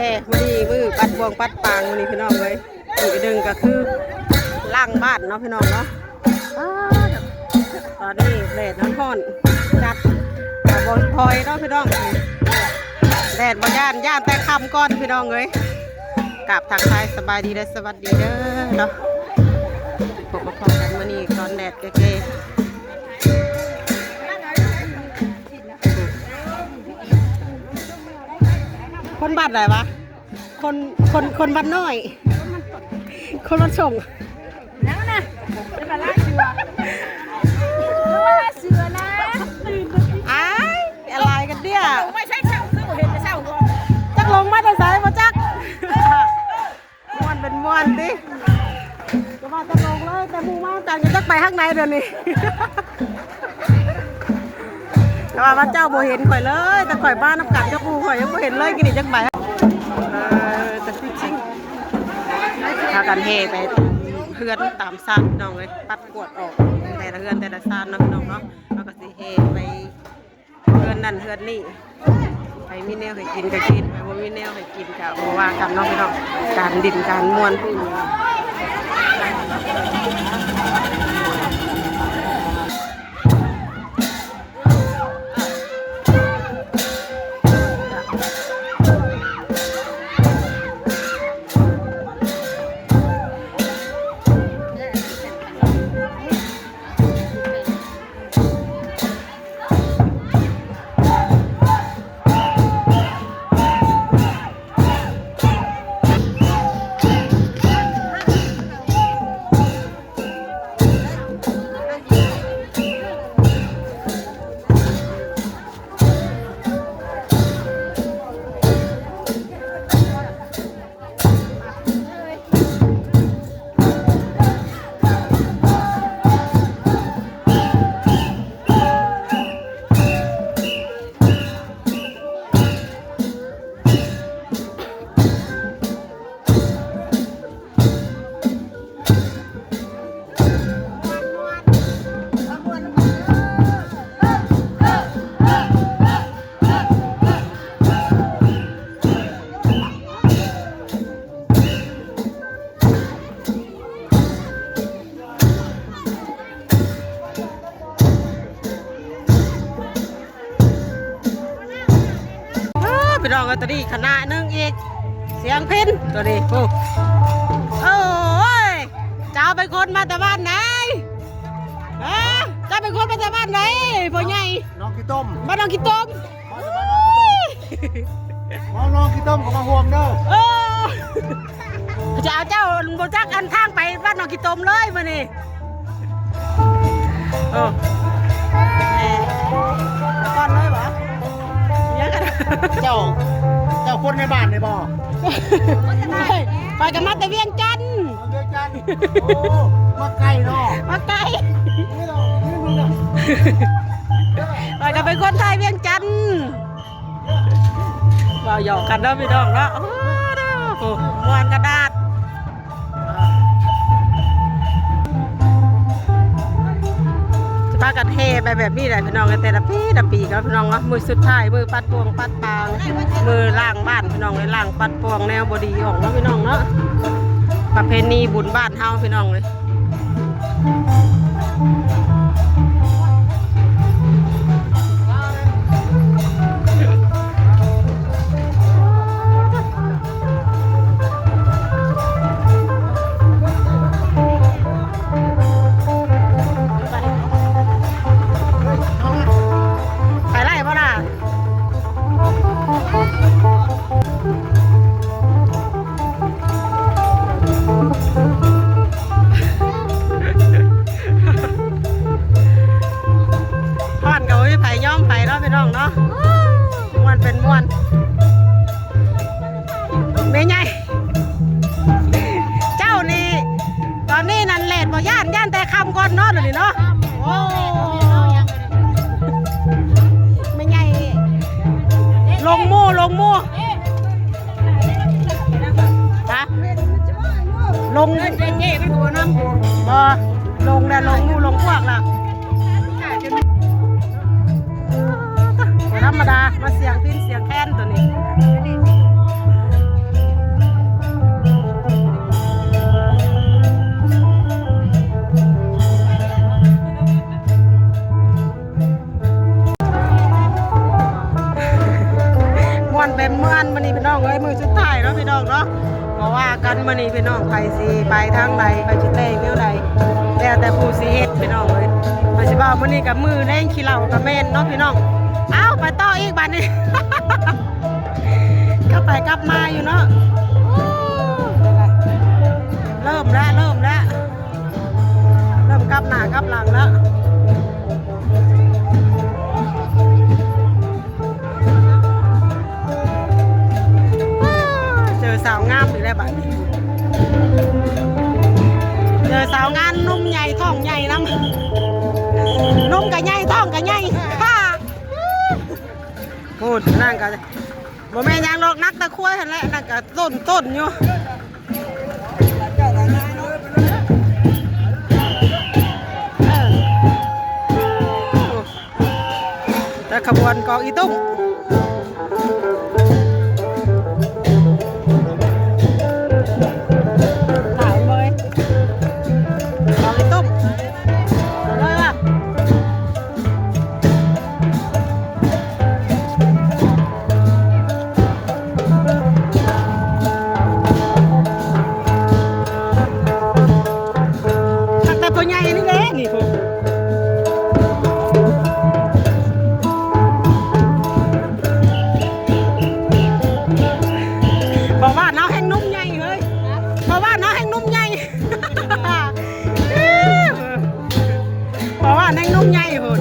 ແຕ່ມື້ນີ້ມື້ປັດບ່ວງປັດປາງມື້ນີ້ພີ່ນ້ອງເອີຍ. ອີກອັນໜຶ່ງກໍຄືລ້າງບ້ານເນາະພີ່ນ້ອງເນາະ. ອ້າ ຕອນນີ້ແດດຮ້ອນໆ ຈັດ ກໍບໍ່ຖອຍເນາະພີ່ນ້ອງ. ແດດບໍ່ຢ້ານ ຢ້ານແຕ່ຄ່ຳກ່ອນພີ່ນ້ອງເອີຍ. ກາບທັກທາຍສະບາຍດີ ແລະ ສະຫວັດດີເດີເນາະ. ພົບມາພໍ້ກັນມື້ນີ້ຕອນແດດແກ່ໆ. ຄົນບ້ານໃດວະ? ຄົນ ຄົນ ຄົນບ້ານນ້ອຍ ຄົນບ້ານສົງ. ຍັງນະ ຈະມາລາເສືອ ມາລາເສືອນະ. ອ້າຍ ອາລາຍກັນເດຍ. ລົງມາໃສເຊົ້າ ຄືບໍ່ເຫັນແຕ່ເຊົ້າ. ຈັກລົງມາແຕ່ໃສບໍ່ຈັກ. ມ່ວນເປັນມ່ວນຕິ ກໍວ່າແຕ່ລົງເລີຍ ແຕ່ໝູ່ມານຳກັນ ກໍຈັກໄປທາງໃດດຽວນີ້. ແຕ່ວ່າ ວ່າເຈົ້າບໍ່ເຫັນຂ້ອຍເລີຍ ແຕ່ຂ້ອຍມານຳກັນກັບໝູ່ຂ້ອຍຍັງບໍ່ເຫັນເລີຍ ກິນນີ້ຈັກໃບ. ເອີ ຈັກຊິຊິງ ພາກັນແຫ່ໄປເຮືອນຕາມຊານພີ່ນ້ອງເອີຍ ປັດກວາດອອກແຕ່ລະເຮືອນແຕ່ລະຊານເນາະພີ່ນ້ອງເນາະ. ເຮົາກໍຊິແຫ່ໄປເຮືອນນັ້ນເຮືອນນີ້ ໃຜມີແນວໃຫ້ກິນກໍກິນ ໃຜບໍ່ມີແນວໃຫ້ກິນກໍບໍ່ວ່າກັນເນາະພີ່ນ້ອງ. ການຫຼິ້ນການມ່ວນ ເອີ ພີ່ນ້ອງເອີຍ ຕອນນີ້ຄະນະໜຶ່ງອີກ ສຽງພິນ ຕອນນີ້ ໂອ້ ໂອ້ຍ ເຈົ້າເປັນຄົນມາແຕ່ບ້ານໃດ? ຮະ ເຈົ້າເປັນຄົນມາແຕ່ບ້ານໃດ ພໍ່ໃຫຍ່? ໜອງຂີ້ຕົມ ບ້ານໜອງຂີ້ຕົມ. ມາຈາກບ້ານໜອງຂີ້ຕົມ ມາໜອງຂີ້ຕົມກໍມາຮ່ວມເດີ. ເອີ ຈະເອົາເຈົ້າບໍ່ຈັກອັນທາງໄປບ້ານໜອງຂີ້ຕົມເລີຍມື້ນີ້. ເອີ ກ່ອນເລີຍຫວາ? ເຈົ້າ ເຈົ້າຄົນໃນບ້ານນີ້ບໍ່? ຂ້ອຍກໍມາແຕ່ວຽງຈັນ. ວຽງຈັນ ໂອ້ ມາໄກເນາະ ມາໄກ. ຂ້ອຍກໍເປັນຄົນໄທວຽງຈັນ ເວົ້າຫຍອກກັນເນາະພີ່ນ້ອງເນາະ. ໂອ້ ໂອ້ ມ່ວນຂະໜາດ ຈະພາກັນແຫ່ໄປແບບນີ້ແຫຼະພີ່ນ້ອງ ແຕ່ລະປີ ລະປີເນາະພີ່ນ້ອງເນາະ. ມື້ສຸດທ້າຍ ມື້ປັດ ປວງປັດປາງ ມື້ລ້າງບ້ານພີ່ນ້ອງເອີຍ ລ້າງປັດປວງແນວບໍ່ດີອອກເນາະພີ່ນ້ອງເນາະ. ປະເພນີບຸນບ້ານເຮົາພີ່ນ້ອງເອີຍ. ໄປໄດ້ບໍ່ລະ? ຮ້ອນກໍບໍ່ມີໃຜຍອມໃຜເນາະພີ່ນ້ອງເນາະ. ມ່ວນເປັນມ່ວນ. ແມ່ໃຫຍ່ ເຈົ້ານີ້ ຕອນນີ້ນັ້ນແດດບໍ່ຢ້ານ ຢ້ານແຕ່ຄ່ຳກ່ອນເນາະ ດຽວນີ້ເນາະ. ໂອ້ ແມ່ໃຫຍ່ ລົງໝູ່ ລົງໝູ່ ຮະ ລົງ ບໍ່ ລົງແລ້ວ ລົງໝູ່ ລົງພວກລະ. ບໍ່ທຳມະດາ ມາສຽງພິນສຽງແຄນໂຕນີ້. ບໍ່ວ່າກັນມື້ນີ້ພີ່ນ້ອງ ໃຜຊິໄປທາງໃດ ໃຜຊິແຕ່ງແນວໃດ ແລ້ວແຕ່ຜູ້ຊິເຮັດພີ່ນ້ອງເອີຍ. ຂ້ອຍຊິເວົ້າ ມື້ນີ້ກໍມື້ແລງຂີ້ເຫຼົ້າກໍແມ່ນເນາະພີ່ນ້ອງ. ເອົ້າ ໄປຕໍ່ອີກບາດນີ້ ກັບໄປກັບມາຢູ່ເນາະ. ໂອ້ ເລີ່ມແລ້ວ ເລີ່ມແລ້ວ ເລີ່ມກັບໜ້າກັບຫຼັງແລ້ວ. ເຈີສາວງາມອີກແລ້ວບາດນີ້ ເຈີສາວງາມ ນົມໃຫຍ່ທ້ອງໃຫຍ່ນຳ ນົມກະໃຫຍ່ທ້ອງກະໃຫຍ່. ໂອ້ ນັ້ນກະບໍ່ແມ່ນຫຍັງດອກ ໜັກແຕ່ຄວາຍຫັ້ນແຫຼະ ນັ້ນກະຕົ້ນໆຢູ່. ເອີ ແຕ່ຂະບວນກອງອີຕຸ້ມ ຖ່າຍເລີຍ ກອງອີຕຸ້ມ ເອົາເລີຍວ່າ. ຕັ້ງແຕ່ພໍ່ໃຫຍ່ນີ້ເດ້ ນີ້ພຸ້ນ ພໍ່ບ້ານເຮົາແຮ່ງໜຸ່ມໃຫຍ່ເຮີ້ຍ ພໍ່ບ້ານເຮົາແຮ່ງໜຸ່ມໃຫຍ່ ພໍ່ບ້ານແຮ່ງໜຸ່ມໃຫຍ່ພຸ້ນ.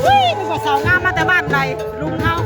ອຸ້ຍ ນຶກວ່າສາວງາມມາແຕ່ບ້ານໃດ ລຸງເຮົາ.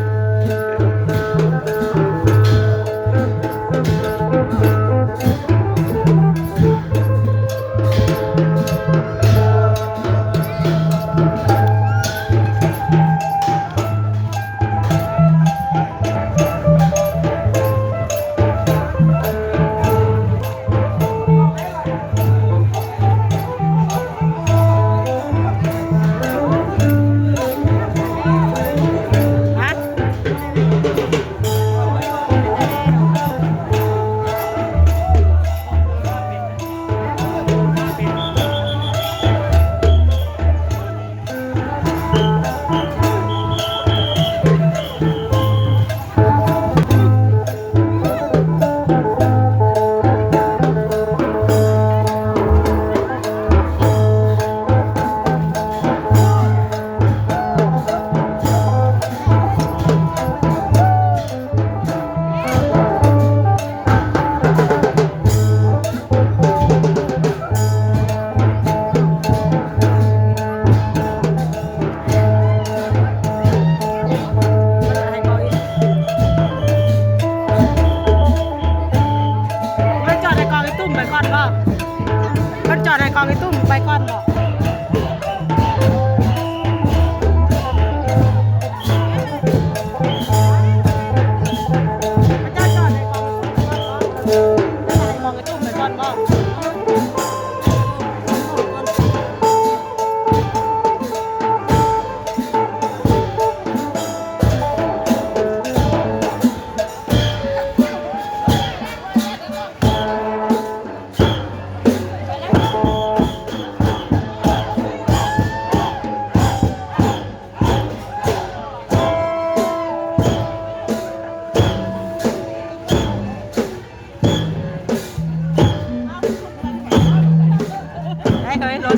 ເພິ່ນຈອດໃຫ້ກອງອີຕຸ້ມໄປກ່ອນບໍ່? ເພິ່ນຈອດໃຫ້ກອງອີຕຸ້ມໄປກ່ອນບໍ່? ເຈົ້າຈອດໃຫ້ກອງອີຕຸ້ມໄປກ່ອນບໍ່? ເຈົ້າໃຫ້ກອງອີຕຸ້ມໄປກ່ອນບໍ່? ໄດ້ເຮີ້ຍ ລົດ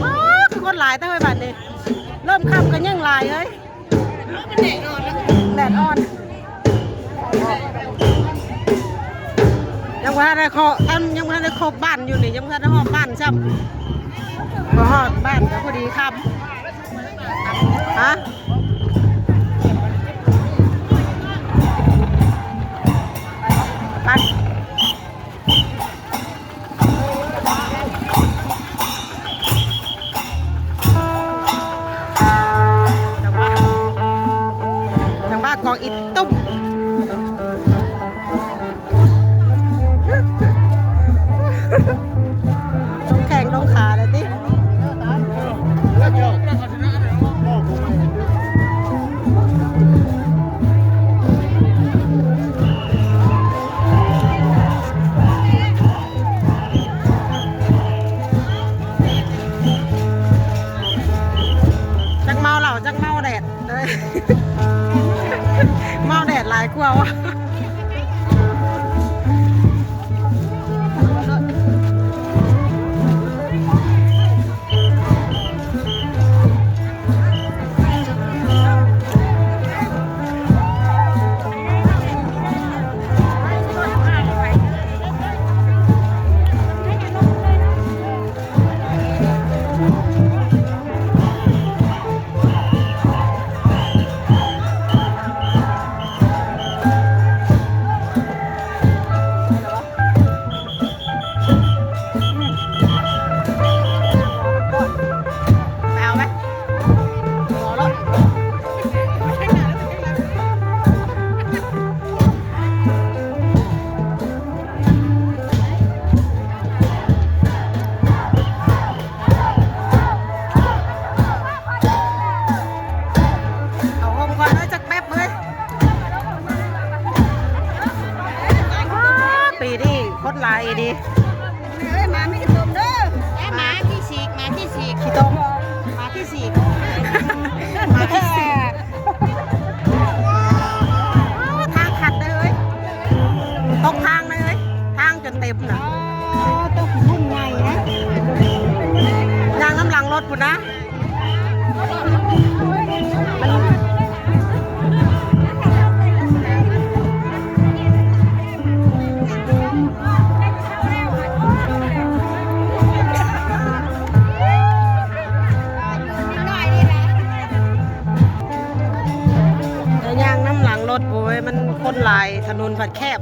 ອ້າ ຄືຄົນຫຼາຍແທ້ເຮີ້ຍ ບາດນີ້ ເລີ່ມຄ່ຳກໍຍິ່ງຫຼາຍເຮີ້ຍ. ແດດອ່ອນ ຍັງບໍ່ທັນໄດ້ເຄາະ ທ່ານ ຍັງບໍ່ທັນໄດ້ຄົບບ້ານຢູ່ນີ້ ຍັງບໍ່ທັນໄດ້ຮອດບ້ານຊ້ຳ ບໍ່ຮອດບ້ານກໍພໍດີຄ່ຳ ຮະ ໄປ. ຈັ່ງວ່າກອງອີຕຸ້ມ ລົງແຂ້ງລົງຂາແລ້ວຕິ. ແລ້ວເຈົ້າ ກວ່າວະ. ເອົາຮົ່ມກ່ອນເດີ ຈັກແປັບເລີຍ. ອ້າ ປີນີ້ຄົນຫຼາຍອີ່ຫຼີ. ເອີຍ ໝາມີຂີ້ຕົມເດີ ໝາຂີ້ສີກ ໝາຂີ້ສີກ ຂີ້ຕົມ ໝາຂີ້ສີກ ໝາຂີ້ສີກ. ໂອ້ ທາງຄັນເດີເອີຍ ຕົກທາງເດີເອີຍ ທາງຈົນເຕັມນະ. ອໍ ຕົກພຸ້ນໃຫຍ່ນະ ຍ່າງນຳຫຼັງລົດພຸ້ນນະ. ຍ່າງນຳຫຼັງລົດ ໂອ້ຍ ມັນຄົນຫຼາຍ ຖະໜົນພັດແຄບ.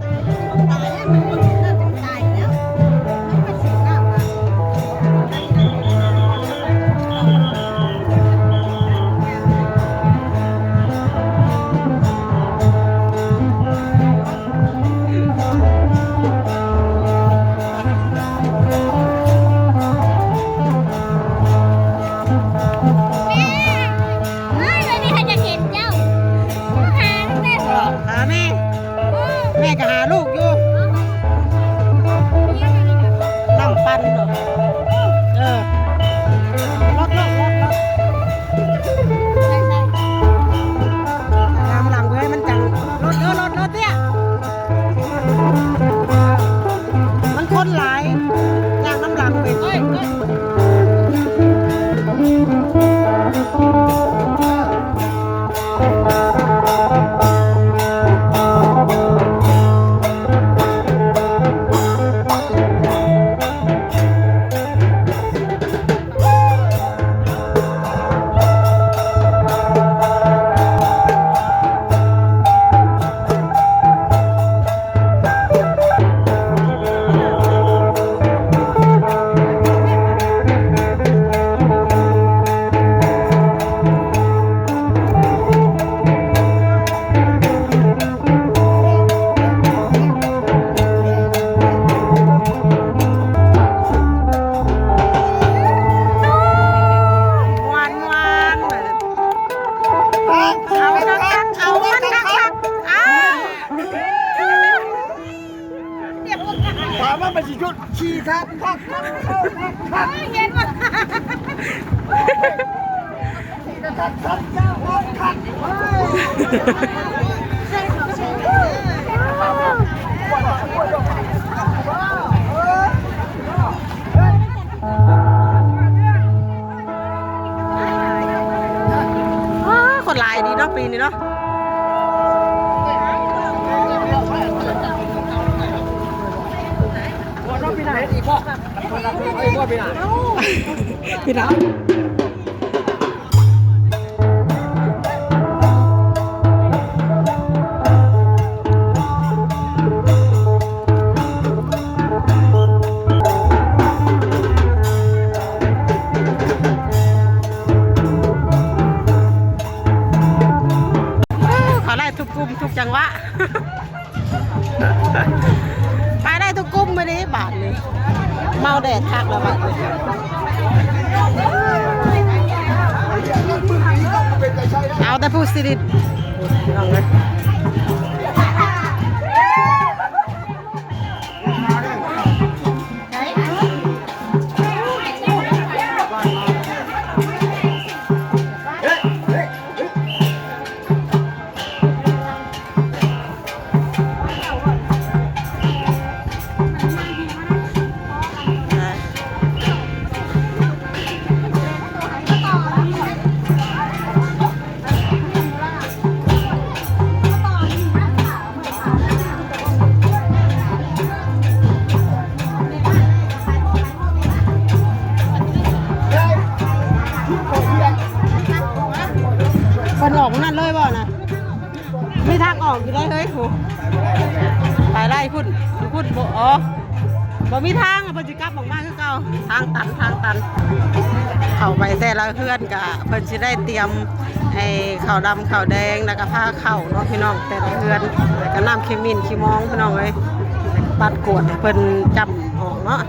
ເອີຍ ມື້ນີ້ຂ້ອຍຈະເຫັນເຈົ້າ ຫາແມ່ ຫາແມ່ ແມ່ກໍຫາລູກຢູ່ ນ້ຳປັ່ນເນາະ ເອີ ລົດ ລົດ ລົດ ລົດ ຕາມຫຼັງເວີຍ ມັນຈັ່ງ ລົດ ລົດ ລົດ ລົດເຕ້ຍ. ມັນຄົນຫຼາຍ ຍ່າງນຳຫຼັງໄປ. ມ່ວນໆ ເອົາຄັກໆ ເອົາມັນຄັກໆ ເອົາ ຖາມວ່າມັນຊິຢຸດຂີ່ຄັກໆ ເຫັນບໍ່? ອ້າ ຄົນຫຼາຍດີເນາະ ປີນີ້ເນາະ. ເຂົາໄດ້ທຸກກຸ່ມທຸກຈັງຫວະ. ໄປໄດ້ທຸກກຸ່ມມື້ນີ້ບາດນີ້ ເມົາແດດຄັກແລ້ວບາດນີ້ ເອົາແຕ່ຜູ້ສະໜິດ ພີ່ນ້ອງເອີຍ. ອອກຢູ່ໄດ້ເຮີ້ຍ ໂຫ ໄປໄດ້ພຸ້ນ ພຸ້ນບໍ່ ອໍ ບໍ່ມີທາງ ເພິ່ນຊິກັບອອກມາຄືເກົ່າ ທາງຕັນ ທາງຕັນ. ເຂົ້າໄປແຕ່ລະເຮືອນກະເພິ່ນຊິໄດ້ຕຽມ ໄອ້ ເຂົ້າດຳເຂົ້າແດງ ແລ້ວກະພາເຂົ້າເນາະພີ່ນ້ອງ ແຕ່ລະເຮືອນ ແລ້ວກະນ້ຳຂີ້ໝິ່ນຂີ້ມອງພີ່ນ້ອງເອີຍ ປັດກວດໃຫ້ເພິ່ນຈ້ຳອອກເນາະ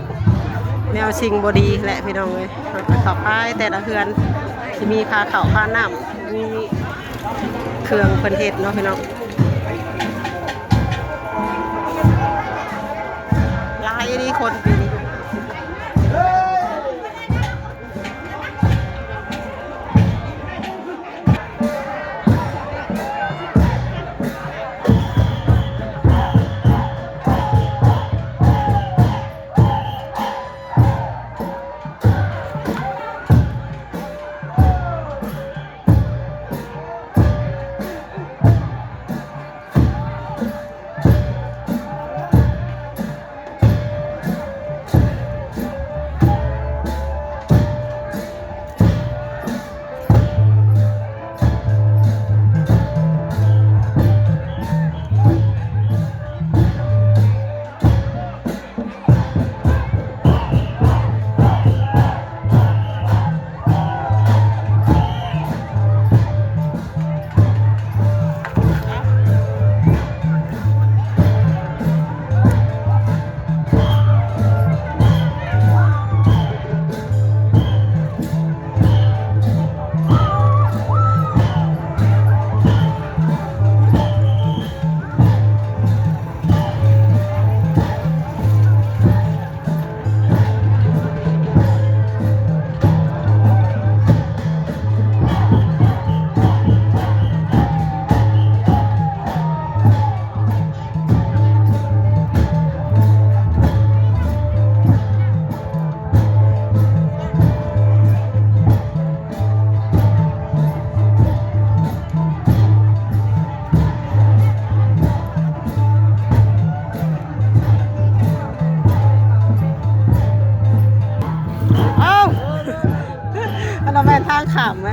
ແນວສິ່ງບໍ່ດີແຫຼະພີ່ນ້ອງເອີຍ. ເຮົາກະເຂົ້າໄປແຕ່ລະເຮືອນ ຊິມີພາເຂົ້າພານ້ຳ ມີເຄື່ອງເພິ່ນເຮັດເນາະພີ່ນ້ອງ ຫຼາຍອີ່ຫຼີຄົນປີນີ້. ເອົ້າ ອັນນັ້ນແມ່ນທາງຂ້າມໄໝ?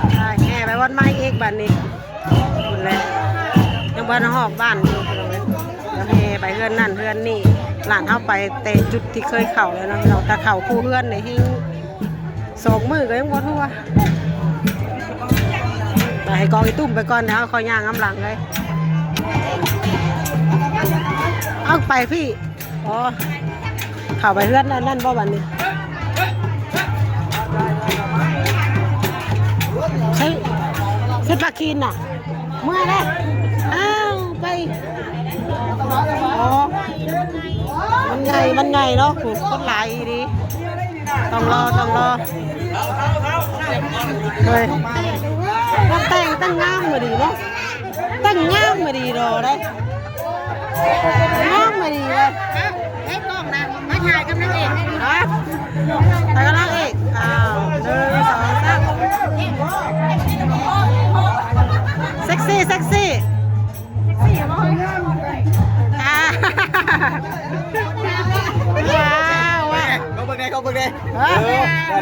ໄປແຫ່ໄປວັດໃໝ່ອີກບາດນີ້ ພຸ້ນແຫຼະ ຍັງບໍ່ທັນຮອດບ້ານຢູ່ ແຫ່ໄປເຮືອນນັ້ນເຮືອນນີ້. ຫຼານເຮົາໄປແຕ່ຈຸດທີ່ເຄີຍເຂົ້າແລ້ວເນາະ ແຕ່ເຂົ້າຄູ່ເຮືອນນີ້ແຮ່ງ ສອງມື້ກໍຍັງບໍ່ທົ່ວ. ໄປໃຫ້ກອງອີ່ຕຸ້ມໄປກ່ອນ ດຽວເຮົາຄ່ອຍຍ່າງນຳຫຼັງເລີຍ. ເອົາ ໄປພີ້ ອໍ ເຂົ້າໄປເຮືອນນັ້ນ ນັ້ນບໍ່ບັດນີ້? ໃສ່ ໃສ່ປາຄີນນະ ເມື່ອຍເດ້. ອ້າວ ໄປ ອໍ ມັນໃຫຍ່ ມັນໃຫຍ່ເນາະ ຜູ້ຄົນຫຼາຍອີ່ຫຼີ. ຕ້ອງລໍ ຕ້ອງລໍ ເຮີ້ຍ ນັກແຕ່ງຕັ້ງງາມມາດີເນາະ ຕັ້ງງາມມາດີລໍໄດ້ ງາມມາດີເລີຍ. ເຮັດກ້ອງນະ ມາຖ່າຍກັບນາງເອກ ຮະ ຖ່າຍກັບນາງເອກ. ອ້າວ ໜຶ່ງ ສອງ ເຊັກຊີ ເຊັກຊີ ອ່າ ວ້າວ ວ້າວ ເຂົາເບິ່ງແດ່ ເຂົາເບິ່ງແດ່ ເອີ.